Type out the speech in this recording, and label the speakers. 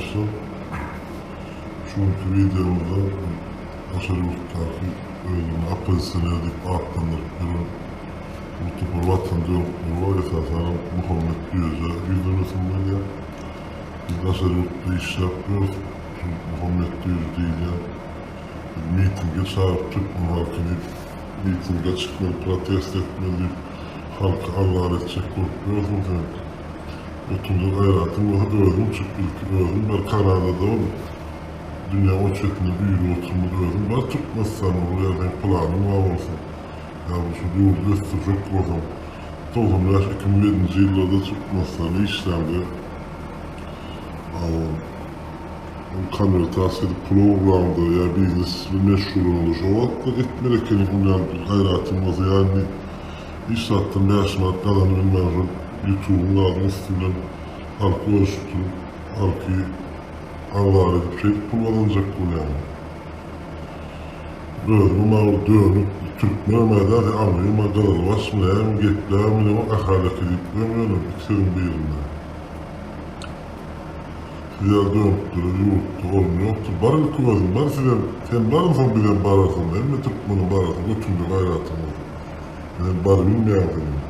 Speaker 1: Dostlar, şu günki wideomyzda daşary ýurtdaky özüni oppozisioner diýip atlandyryp ýören bir topar watan dönükleri bar, esasanam Muhammet Düýejä ýüzlenesim gelýär. Biz daşary ýurtda işläp ýörüs, şu Muhammet Düýeji diýilýän biz mitinge çagyryp türkmen halky diýip, mitinge çykmaly, protest etmeli diýip halky azar etjek bolup ýörsüň sen. Otuňda gaýratyň bolsa özüň çyk ilki özüň bar Kanadada bol dünýäň o çetinde üýrüp oturma özüň bar Türkmenistana bol ýa seň planyň bar bolsa ýa bir şol ýurdy ösdürjek bolsaň 95 2007-nji ýyllarda Türkmenistanda işläňde ol konwertasiýa edip pul ogurlaňda ýa biznes bilen meşgullanyňda şo wagtlar etmeli ekeniň onýan gaýratyň bolsa ýa indi Hiç zatdan 5 manat gazanyp bilmän şol ýutubyň zadyň üsti bilen halky görüşip durup halky agzala edip şeýdip pul gazanjak bolýaňmy. Özüňem agyr dönük türkmenem aýdar aňryma gyzylbaşmy näme gepläbem bilemok ahaleke diýip goýaň ýöne iki sözüň birinde. Siz ýaly dönüklere ýurtda orun ýokdur. Bar ilki özüň bar sizem sen barynsoň bizem bararsyň hemme türkmeniň barasy götüňde gaýratyň bolsa. Sen barybilmeýäň senem.